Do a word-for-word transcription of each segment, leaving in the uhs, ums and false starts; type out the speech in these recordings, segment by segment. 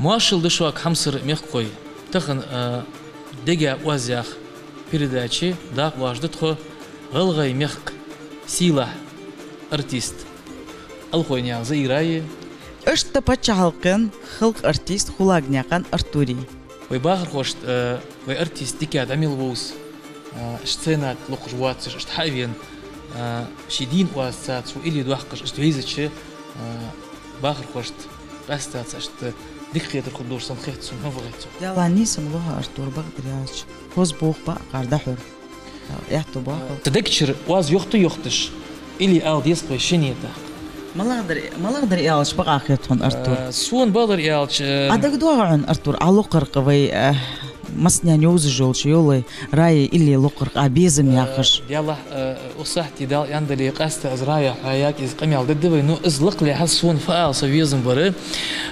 Моаршал да шуга, хьамсара мехкахой. Тахан, а, дега оаз яха передаче дакъа лоархӀаш да тхо гӀалгӀай мехка сийлахь артист Алхойнаькъан Заираи, иштта паччахьалкхен халкъа артист Хулагнаькъан Артури. Вай бахархошта, э, вай артист дика дӀа мел вовз, э, сцена тӀа локхаш воацаш, иштта хьа а вена, э, ший дийна оаз цаца цу илли доаккхаш, иштта вайзача, э, бахархошта къаьстта цхьа иштта дика хетар хургдолаш санна хет сона, хӀана фу хет сона. Даьллахьа, нийсса ма лохьа, Артур, бакъдар аьлча. Хоза болх ба кхар дӀахьор. Аьтту бахал. Э, цу дег чура оаз йохта-йохташ, илли ала деза-кх вай шинне тӀаккха. МалагӀдар, малагӀдар аьлча бакъахьа хет хьона, Артур? Э, сона бакъдар аьлча, э, Ӏа дагадоагӀий хьона, Артур, Ӏа локхар-кх вай, э, массанена йовзаш йолча йолай «Рая» илли локхар-кх Ӏа, «Безам» яхаш? Э, Даьллахьа, э, укх сахьте Дала аьннадале, къаьстта из «Рая» хьаяьй, из къамаьл дергда вай. Ну, из лакхалехьа сона фу ала со везаш бар,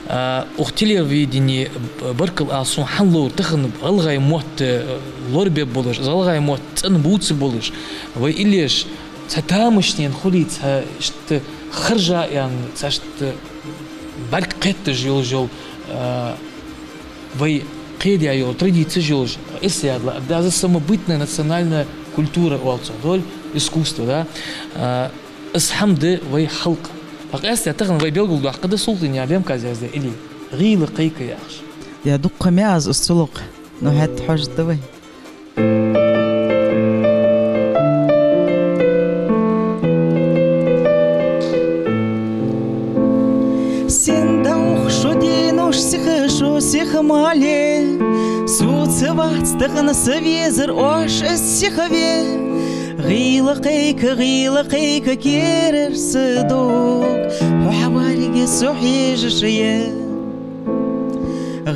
э, укх телевидене баркал ала сона хӀана ловра, тахан гӀалгӀай мотт, э, лорабергболаш, из гӀалгӀай мотт цӀена бувцаргболаш, вай иллеш цхьа тамашийна хулий, цхьа иштта харжа а яьнна, цхьа иштта бӀарг кхетташ йолаш йола, а, вай кхедаь йола традицеш йолаш, ирс яьлча, даже самобытная национальная культура оал цох, дола искусство, да? А, из хӀама да вай халкъа. ТӀаккха къаьстта тахан вай белгалдоаккхаргда Султынаькъан Лемка яздаь илли «ГӀийла кхайка» яхаш. Я дукха ма аз из ца локх, но хӀаьта хьожаргда вай. Сен дӀаухаш шу деношка сиха, шу сиха мале, со ца вац тахан са везар оаш, аз сиха ве. ГӀийла кхайка, гӀийла кхайка, керара са дог, хьо хьаваргья со хьежаш я.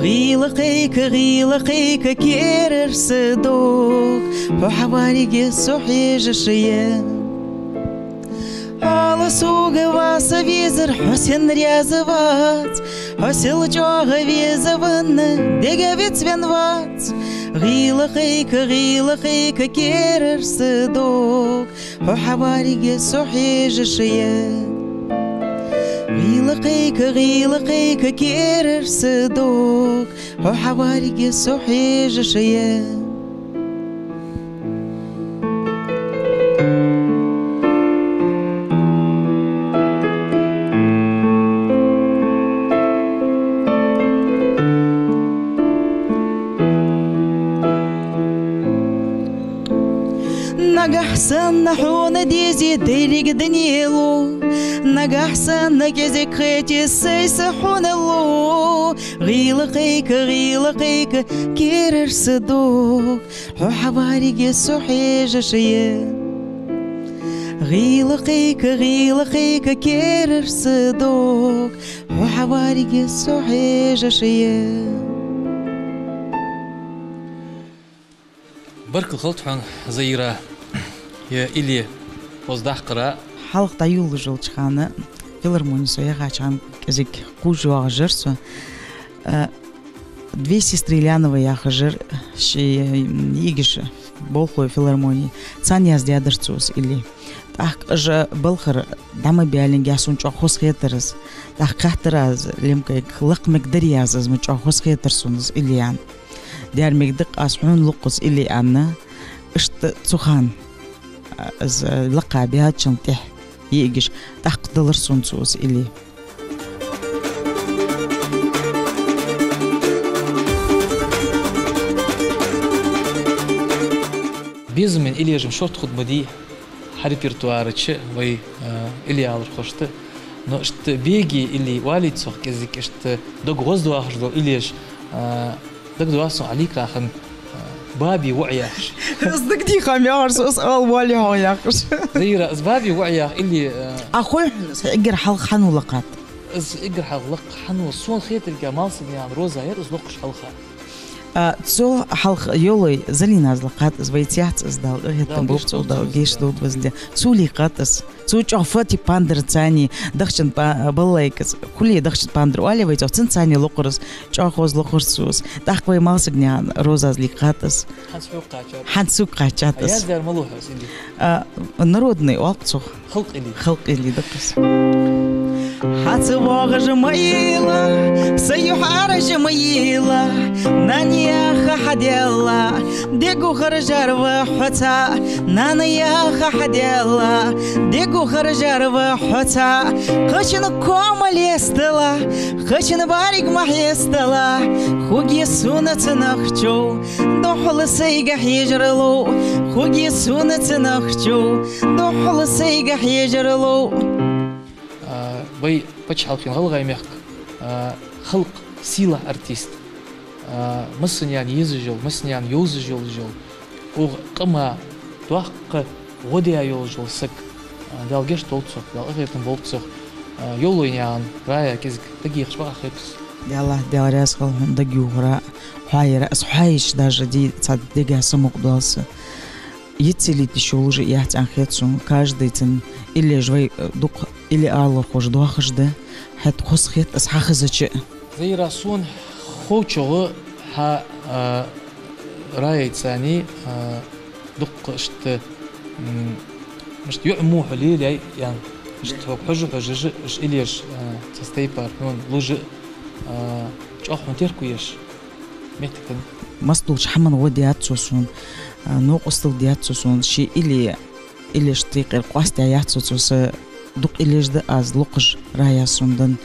ГӀийла кхайка, гӀийла кхайка, керара са дог, хьо хьаваргья со хьежаш я. Ала сога, ва са везар, хьо сенна раьза вац, хьо сел чӀоагӀа веза венна, дега вицвенна вац. ГӀийла кхайка, гӀийла кхайка, керара са дог, хьо хьаваргья со хьежаш я. ГӀийла кхайка, гӀийла кхайка, керара са дог, хьо хьаваргья со хьежаш я. Нагахь санна хьона дезе деррига дунен лу, нагахь санна кӀезига хете сай са хьона лу. ГӀийла кхайка, гӀийла кхайка, керара са дог, хьо хьаваргья со хьежаш я. ГӀийла кхайка, гӀийла кхайка, керара са дог, хьо хьаваргья со хьежаш я. Баркал хилда хьона, Заира, е илли хоза даккхара. Хьалха дӀайолалуш йолча хана, филармоне со яхача хана кӀезига кхувш йоагӀаш яр со. Э, «Две сестры Ильяновы» яхаш яр ший, м, йиӀигаш болхлой филармоне. Царна яздаьдар цо из илли. ТӀаккха уж балхара дӀа ма баьллинге, сона чӀоагӀа хоза хетар из. ТӀаккха хаьттар аз Лемкайга, лакха мегаргдарий аз из, ма чӀоагӀа хоза хетар сона из илли, аьнна. Дера мегаргда-кх, аз хьона лу-кх из илли, аьнна. Иштта цу хана, а, из лакха баьлчул тӀехьа йиӀигаш, тӀаккха делар сона цо из илли. «Безам» илли шортта хургда ма дий хьа репертуара чу вай, а, илли алархошта. Но иштта беге илли оалий цох, кӀезига иштта дог гӀоздоахаш дола иллеш, а, дагадоагӀий сона Ӏаликъахьан, а, «Баби воӀ» яхаш. Аз дагадехар ма яхар со, аз ала воаллий хьогӀ яхаш. Заира, аз «Баби воӀ» яха илли, а, а хой хьона из эггара хьалха хьан лакхад? Из эггара хьалха лакха хьан, сона хетарга, Малсагнаькъан Роза яр из локхаш хьалха. А, цул хьалха йолай Залинас лакхад из, вай цецац из, Дала къахетам болба цох, Дала гешт долда везале. Цо лийкхад из. Цо чӀоагӀа фу тайпа пандар царна, дахчан па-, балалайка из, хуле дахчан пандар оалий вай цох, цун царна локхар из, чӀоагӀа хоза локхар цо из. ТӀаккха вай Малсагнаькъан Розас лийкхад из. ХӀанз хьога кхаьчад. ХӀанз сога кхаьчад из. А яздаьр малув хьа из илли? А, народный оал-кх цох. Халкъа илли. Халкъа илли да-кх из. Хьа ца воагӀаш ма ийла са юхьара Чу ма йийлла, нана яха хьадаьлла, дегӀа хержар ва хьоца, нана яха хьадаьлла, дегӀа хержар ва хьоца. Кхычун коа ма лестала, кхычун бариг ма хьестала, хургья сона цу нах чу, духхьал сайга хьежар лов, хургья сона цу нах чу, духхьал сайга хьежар лов. А, вай паччахьалкхен ГӀалгӀай мехка, а, халкъа сийлахь артист, а, массанена езаш йола, массанена йовзаш йолаш йола, укх къаман доккха гӀо даь йолаш йола саг, а, Дала гешт долда цох, Дала къахетам болба цох, а, Йовлой наьна Рая кӀезига дагайохача бакъахьа хет сона. Даьла, Даьла раьза хилва хьона дагайохара, хьоаяра, аз хьоайича даже ди цхьа дега самукъадоал са. Йицъялийта йиш йолаш а яц аьнна хет сона, каждый цун иллеш вай, э, дукха илли алархоша доахаш да, хӀаьта хоза хет аз хьахезача а. Заира, сона ховчох хьа, а, Раица цани, а, дукха иштта, м, иштта юӀ мухьа лелаяьй, ян, иштта хьога хьожа-хьожаш, иштта иллеш, а, цхьа тайпара хьона луш а, а, чӀоагӀа хьона терко еш. Меттиг хиннад. Массадолча хӀаман гӀо даьд цо сона, а, новкъостал даьд цо сона, ший илли, иллеш тӀехьара къоастаяьяц цо, цо са дукха иллеш да аз локхаш, Рая сона даьнна.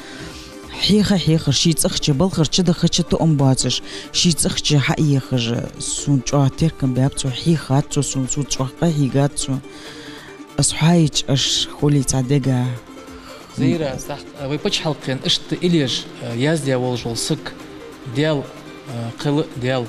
Хьеха-хьехаш, ший цӀагӀа чу балхара чудахача тоам боацаш, ший цӀагӀа чу хьаехаш, сона чӀоагӀа теркам баьб цо, хьехад цо сона, сона чӀоагӀа къахьийгад цо. Аз хьоайича, аш хулий цхьа дега. Заира, сахь, вай паччахьалкхен иштта иллеш, а, яздаь волаш вола саг, Даьла, а, кхел а, Даьла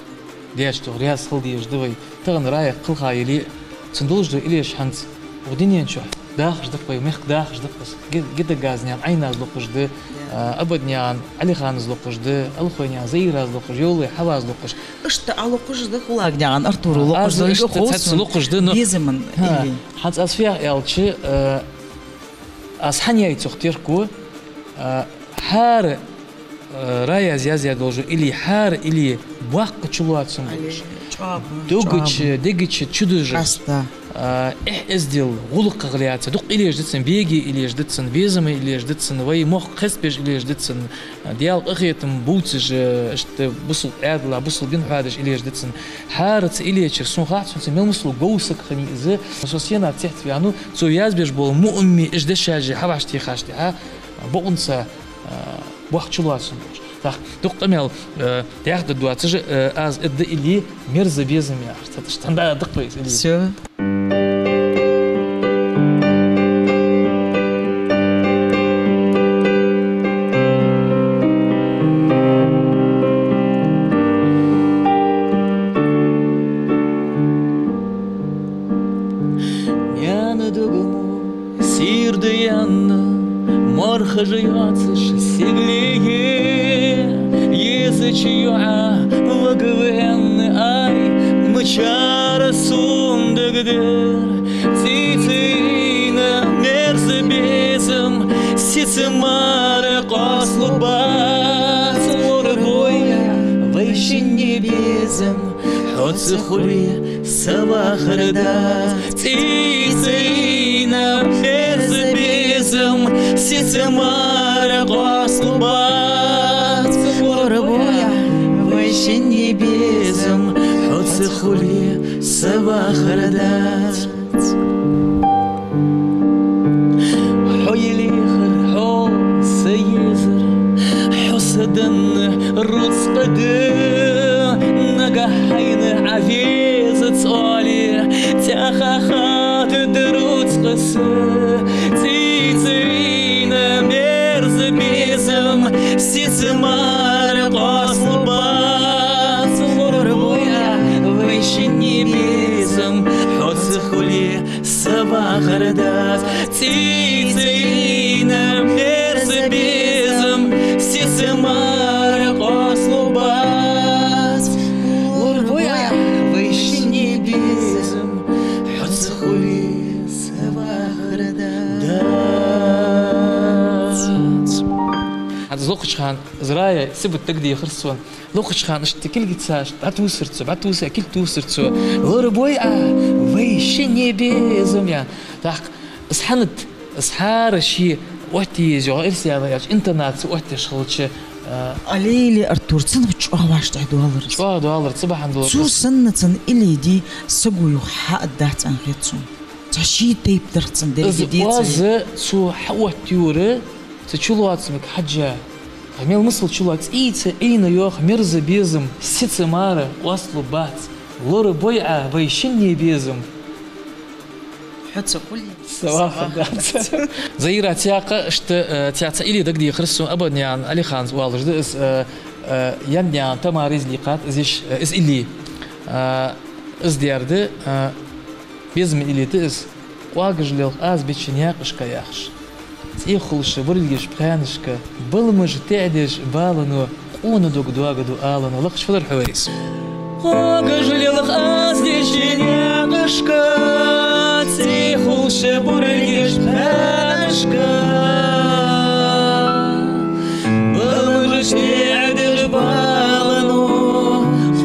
даьча тӀа раьза хила дезаш да вай. Тахан Рая кхелха яле а, цун долаш дола иллеш хӀанз укх дунен чу дахаш да-кх вай, мехка дахаш да-кх из. Ги-, Гида Газнаькъан Ӏайназ локхаш да, а, Абаданаькъан Ӏалиханаз локхаш да, Алхойнаькъан Заираз локхаш, Йовлой Хьаваз локхаш. Иштта а локхаш да, Хулагнаькъан Артура локхаш да, иштта цхьацца локхаш да, но безаман илли. ХӀанз аз фу ях аьлча, а, аз хӀана яьй цох терко, а, хӀара, а, Раяс яздаь долаш дола илли, хӀара илли боккха чулоацам болаш, чӀоагӀа, дегача, чӀоагӀа, дегача чудожаш, а, эхь-эздел, гӀулакхах лаьца, дукха иллеш да цун, беге иллеш да цун, безаме иллеш да цун, вай мохк хестабеш иллеш да цун, Даьла къахетам бувцаш, иштта бусалба Ӏаьдала, бусалба дин хьоадеш иллеш да цун. ХӀара цу иллечура сона хац, цун мел массало говза саг хиннай из. Со сенна цецваьннав, цо язбеш бола муъми, иштта дешаш хьавӀашагӀтехача тӀехьа, бокъонца, а, боккха чулоацам болаш. ТӀаккха дукха къамаьл, а, дӀаьха да доацаш, а, аз эдда илли мерза безам яхар. Цхьацца танда даккха вай из илли. Всё. Наьна дугамо сийрда яьнна, морхаш йоацаш сигале, езача йоӀа вагаваьнна, ай, мичара сона дагадер цӀийцӀайна мерза безам, сица мара къоасталургбац, лорабой Ӏа вай шинне безам, хьо ца хуле, са вахар дац. ЦӀийцӀайна мерза безам, сица мара къоасталургбац, лорабой Ӏа вай шинне безам, хьо ца хуле, са вахар дац. Хьо ялехар, хьо са езар, хьо са данна рузкъа да. Нагахь хьайна Ӏа везац оале, тӀехьа хатта да рузкъа са. ЦӀийцӀайна мерза безам, сица мара къоасталургбац, лорабой Ӏа вай шинне безам, хьо ца хуле, са вахар дац. ЦӀийцӀайна мерза безам, сица мара къоасталургбац, лорабой Ӏа вай шинне безам, хьо ца хуле, са вахар дац. ХӀанз локхача хана из Рая сибат дагадехар сона. Локхача хана иштта кулгаца иштта дӀатувсар цо, дӀатувса, кулг тувсар цо. Лорабой Ӏа вай шинне безам, яьнна. ТӀаккха из хӀанад, из хӀара ше оттае еза йоагӀа, эрсий аьлча, интонаци оттаеш хилча, Алели Артур, цунах чӀоагӀа вӀаштӀехьдоалар из. ЧӀоагӀа доалар, цу бахьан долаш. Цу санна цун илли дий саго юха хьааддац аьнна хет сона. Цхьа ший тайпа дар цун деррига децаре. Из оаз цо хьаоттайора, цу чулоацамга хьежжа. Мел масал чулоац, цӀийца Ӏийна йоах мерза безам, сица мара ослу бац, лора бойӀа вай шинне безам. Хьо ца хуле, саваха дац. Заира, цхьаькха иштта, э, цхьа, цхьа илли дагадехар сона, Абанаькъан Ӏалиханца оалаш да из, э, э, Янданаькъан Тамара из лийкхад, из иш, э, из илли. Э, из дер да, э, безама илли да из. Къогаш лелха аз бича наькъашка яхаш. ЦӀи хулаш буралгаш пхаьнашка, баламаш теӀдеш балано, къона дог доагаду алано. Лакхача фадар хьо вайса. Къогаш лелха аз бича наькъашка, цӀи хулаш буралгаш пхаьнашка, баламаш теӀдеш балано,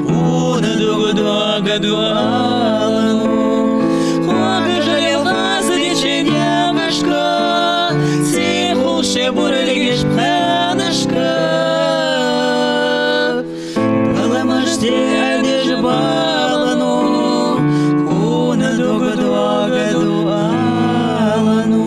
къона дог доагаду алано. Къогаш лелха аз бича наькъашка, цӀи хулаш буралгаш пхаьнашка, баламаш теӀдеш балано, къона дог доагаду алано.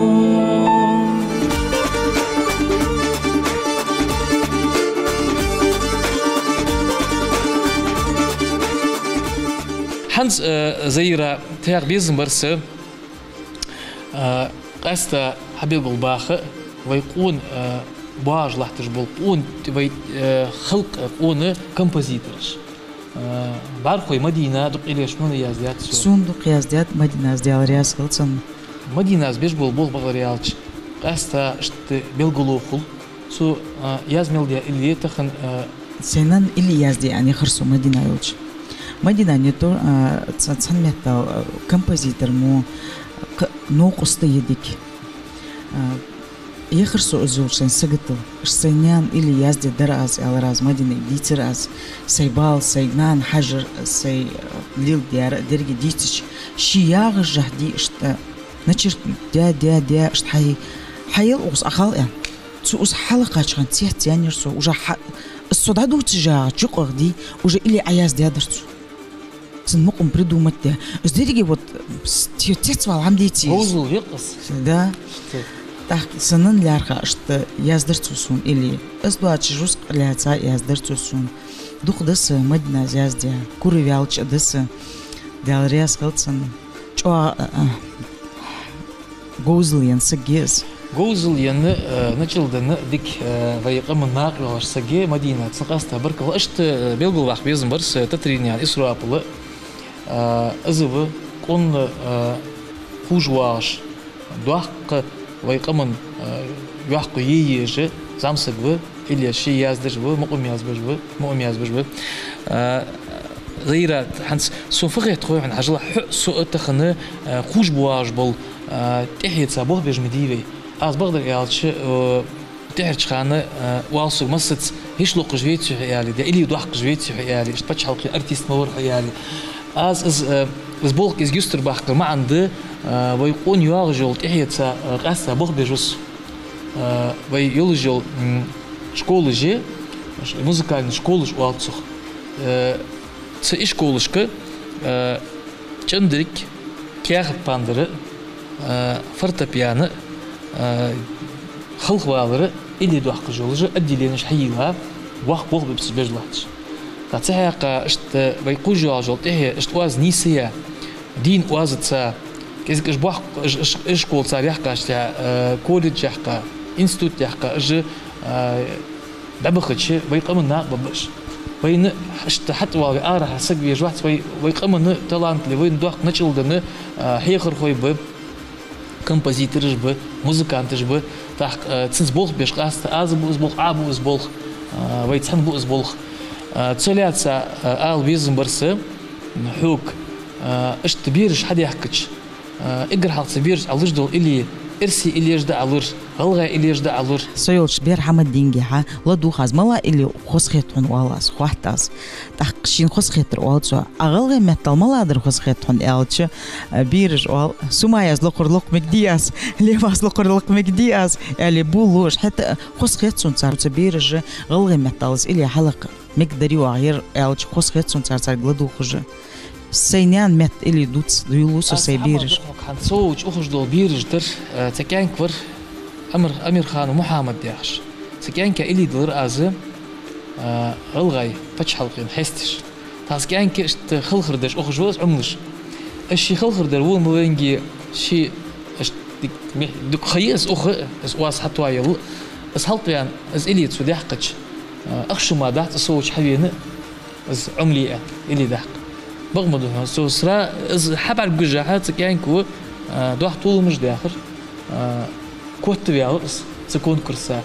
ХӀанз, э, Заира, тӀаккха безам бар са, э, къаьстта хьабелгалбаха вай къона, э, боагӀаш латташ бола къона, вай, э, халкъа къона композитораш. Э, бӀарахой Мадина дукха иллеш мел яздаьд цо? Сона дукха яздаьд Мадинас, Даьла раьза хилва цунна. Мадинас беш бола болх, бакъдар аьлча, къаьстта иштта белгало хул. Цо, а, яздаь мел даь илли тахан, а, сай нанна илли яздаь аьнна яхар со Мадина йолча. Мадина не то, а, ца-, цхьан меттел, а, композитор мо, кх-, новкъост я дика. А, яхар со из йолча сайна саготал. Иштта сай наьна илли яздаь дар аз, аьлар аз, Мадинайга дийцар аз. Сай бала, сай нана хьажар, сай, а, леладаьр деррига дийцача, ше ягӀаш жахь ди иштта начертать даь, даь, даь, иштта хьай-, хьаел укхаза Ӏохайла аьнна. Цо укхаза хьалкхача хана цецъяьннаяр со, уже хьа-, из со дӀадувцаш жагӀа чукъах ди, уже илли Ӏояздаьдар цо. Цун мукъам придумать даь. Из деррига вот с-, те-, цецвала хӀама деций из? Говзал я-кх из. Да. Иштта. ТӀаккха са нанна лаьрхӀа иштта яздар цо сона илли. Из доацаш рузкъа лаьца яздар цо сона. Дукха да са Мадинас яздаь, кура ваьлча а да са. Даьла раьза хилва цунна. ЧӀоагӀа, а, а, говзал енна саг я из. Говзал енна, э, начӀал денна дика, э, вай къаман накъайоагӀаш саг я Мадина, цунна къаьстта баркал. Иштта, э, белгалваккха безам бар са Татарнаькъан Исрапила, э, из ва къона, э, кхувш воагӀаш, доккха вай къаман, э, йоккха е езаш зӀамсаг ва, илли ше яздеш ва, мукъам язбеш ва, мукъам язбеш ва. Э, Заира, хӀанз сона фу хет хой хьона, хьажал, хьо а со а тахан, э, кхувш боагӀаш бола, э, тӀехьенца болх беш ма дий вай. Аз бакъдар аьлча, э, тӀехьарча хана, э, оал сога массаза, хӀирш локхаш веций хьо аьле, е илли доаккхаш веций хьо аьле, иштта паччахьалкхен артист ма вар хьо аьле. Аз из, э, из болх, из юстара бахкар маӀан да, э, вай къона йоагӀаш йола тӀехьенца, э, къаьстта болх беш ва со. Э, вай йолаш йола, м, школаш я, ш-, музыкальни школаш оал цох. Э, цу ишколашка, э, чӀандарг, каьхат пандар, э, фортепиано, э, халхавалар, илли доаккхаш йолаш отделенеш хьайийлла, воккха болх беш латташ. ТӀаккха цу хьакъехьа иштта вай кхувш йоагӀаш йола тӀехье, иштта оаз нийсъяь, дийна оазаца, кӀезига уж боккх-, уж, уж, уж школа цар яьккхача тӀехьа, э, колледж яьккха, институт яьккха, уж, э, дӀабахача, вай къаман накъабаьб уж. Вайна иштта хьатӀавала вай арахьара саг везаш вац, вай, вай къаман талант ле, вайна доккха начӀал денна, э, хьехархой ба, композитораш ба, музыканташ ба, тӀаккха, э, цунца болх беш къаьстта, аз а бу из болх, Ӏа а бу из болх, э, вай цхьана бу из болх. Э, цу лаьца, э, ала безам бар са хьога, э, иштта бераш хьадаьхкача, э, эггара хьалха цу берашта Ӏа луш дола илли, эрсий иллеш да Ӏа луш, гӀалгӀай иллеш да Ӏалур. Со йолча бер хьамаддингехьа, ладувгӀа аз, малагӀа илли хоза хет хьона, оал аз, хоатт аз. ТӀаккха шийна хоза хетар оал цо. А гӀалгӀай меттала малагӀа дар хоза хет хьона аьлча, бераша оал: «Сумаяс локхар локха мегаргдий аз, Лемас локхар локха мегаргдий аз», аьле, бу луш. ХӀаьта а хоза хет сона цар, цу бераша, гӀалгӀай меттала из илли хьалакха мегаргдарий оаха ер аьлча, хоза хет сона цар, царга ладувгӀаш. Сай наьна метта илли дувц, дувлу со сай берашка. Хьан цо учу ухаш дола бераш дар, э, цхьа кӀаьнк вар, Амир-, Амирханов Мухьаммад яхаш. Цу кӀаьнка илли диллар аз, э, гӀалгӀай паччахьалкхен хьесташ. ТӀаккха из кӀаьнк иштта халхар деш ухаш ва из Ӏумалаш. Из ший халхар дар вон ма венге, ший иштта дик-, ме-, дукха ха я из уха, из оаз хьатоаяла. Из хьалтӀаваьнна, из илли цо даьккхача, э, ахча ма дац, со учу хьавена, из Ӏумале а илли даккха. Бакъ ма дий хьона, со сра-, из хьабӀаргагуш хьа цу кӀаьнко, а, дохь толамаш даьхар, а, котваьлар из цу конкурса,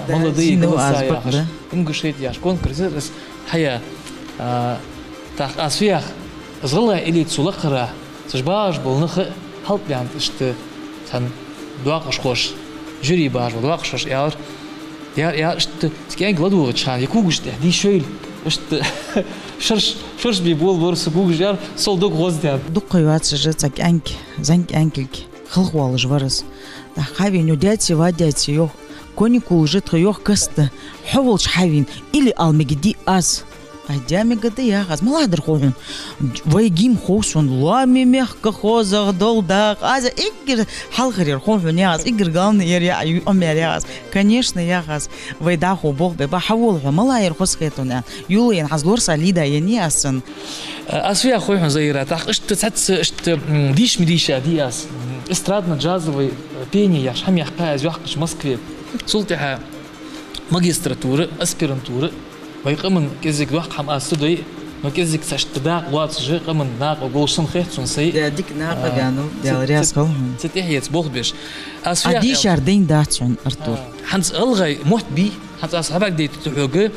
а, «Молодые голоса» яхаш, «Ингушетия» яхаш конкурс яр из хьая. А, тӀаккха аз фу йоах, из гӀалгӀай илли цо лакхара, цу чу багӀаш бола нах а хьалтӀаваьнна, иштта цхьан дакъашхоша, жюри багӀаш бола дакъашхоша аьлар: «Яр, яр, иштта цу кӀаьнк ладувгӀача хана, е когаш тӀехьа дийшийла, иштта шераш, шераш бе болабора са когаш», яр, сол дог гӀоздаьнна. Дукха ха йоацаш цхьа кӀаьнк, зӀамига кӀаьнкилг, халхавоалаш вар из. ТӀаккха хьавена, даьцеи вадаьцеи, йоах, каникулаш я тха, йоах, каста, хьо волча хьавена, илли ала мегаргдий аз. Ай, де мегаргда, яхаш, малагӀа дар хов хьона? Вай гимн хов сона: «Лоами мехка хозагӀа дола дакъа». Аз эггара хьалхара яр хов хьона, яхаш, эггара главный яр, я, ю-, ам яр, яхаш. «Конечно, — яхаш, — вай дӀахо болх бе ба, хьавола хьо, малагӀа яр хоза хет хьона?» Юлаена хьаз лорса лида яни аз санна. Аз фу йоах хой хьона, Заира, тӀаккха иштта цхьацца иштта, м, дийша ма дийшадий аз. М, эстрадно-джазовое пение яхаш хӀама яьккхай аз йоккхача Москве. Цул тӀехьа магистратура, аспирантура. Вай къаман кӀезига доккха хӀама аз ца дой, но кӀезига цхьа иштта дакъа лоацаш, къаман накъо голаш санна хет сона сай. Да, дика накъо даьннад, Даьла раьза хилва хьона. Цу тӀехьенца болх беш. Аз фу йоах, дийшар дайна дац хьона, Артур. ХӀанз гӀалгӀай мотт бий, хӀанз аз хьабӀаргадайтаргда хьога,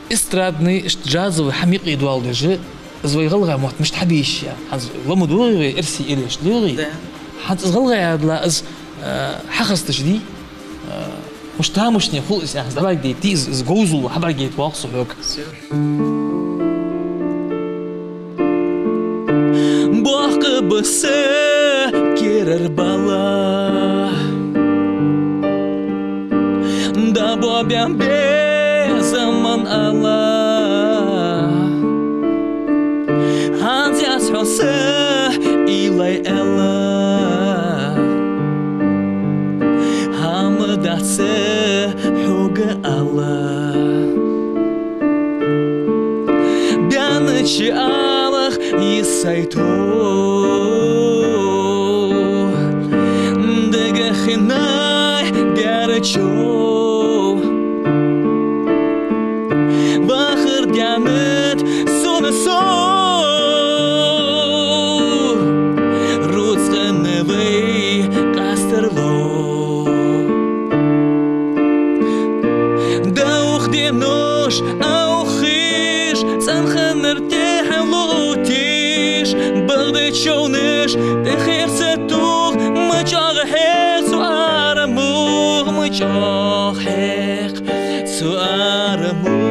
эстрадный, иштта джазовый хӀама юкъе доаладеш, из вай гӀалгӀай мотт мишта хьабе йиш я. ХӀанз ла ма догӀий вай эрсий иллеш, догӀий? Да. ХӀанз из гӀалгӀай аьнна, из, э, хьахазийташ дий? Э, мишта тамашийна хул из, хӀанз дӀабӀаргадайта, из, из говзал хьабӀаргадайта воалл со хьога. Боккха ба са керара бала, дӀабоабаьнна безам ала. ХӀанз яц хьо са уйлай аьла, хӀама дац са хьога ала. Баьннача алах йисай тхо, дагахиннай баьрчо. Бахар даьннад сона со, рузкъа вай къастарло. Даух денош, аух хиш, цӀенханара тӀехьа луташ, бакъда човнаш тӀехьа сатух, ма чӀоагӀа хьекх цу арамах, ма чӀоагӀа хьекх цу арамах.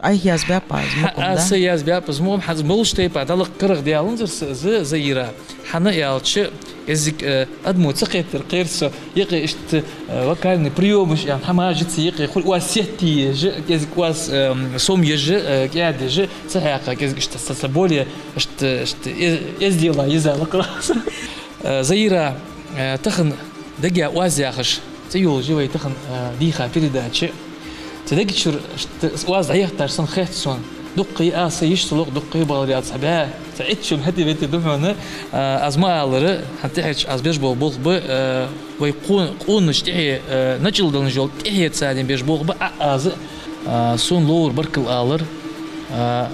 Айхьа язбаьб аз мукъам, да? Аз са язбаьб аз мукъам, хӀанз молаш тайпа дӀалакха карагӀдаьннад цар са, За-, Заира. ХӀана аьлча, кӀезига, э, адамо ца кхетар кхер со, юкъе иштта, э, вокальный приёмаш аьнна хӀама жица юкъе, хӀама оаз сеттаеш, кӀезига оаз, эм, сомаеш, э, кӀаьдъеш, ца хьекха, кӀезига иштта са, са более иштта, иштта э-, эздела йиза лакхара. Э, Заира, э, тахан «Дагахьа оаз» яхаш цӀи йолаш я вай тахан, э, дийха передача. Цу дега чура иштта оаз дӀаяхийташ санна хет сона. Дукха ха я аз сай йиша ца локха, дукха ха я бахьалара цхьа бӀаь, цхьа итт шу хӀаьта-вӀаьта да хьона, а, аз ма аллара, хӀанз тӀехьарча аз беш бола болх ба, а, вай къо-, къонача тӀехье, а, начӀалденна йола тӀехье царна беш болх ба, а, аз, а, сона ловра баркал алар, а,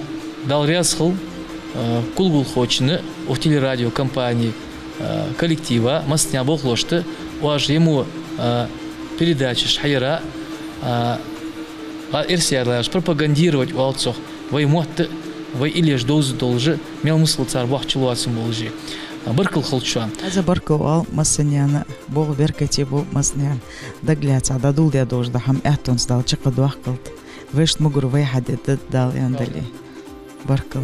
Даьла раьза хилва, а, кулгалхочунна, укх телерадиокомпане, а, коллектива, массане болхлошта, оаш ер мо, а, передачаш хьаяра, а, а, эрсий аьлча пропагандировать оал цох, вай мотт а, вай иллеш довза долаш а, мел мисал цар бохчул вацам болаш а. Баркал хилда шоана. Аз а баркал оал массанена, боху беркате бу массанена. Дагалаьца дӀадоладаь долаш да хӀама аьттонца Дала чакхдоаккхалда. Вешта мугӀар вай хьаде дада Дала аьнна дале. Баркал.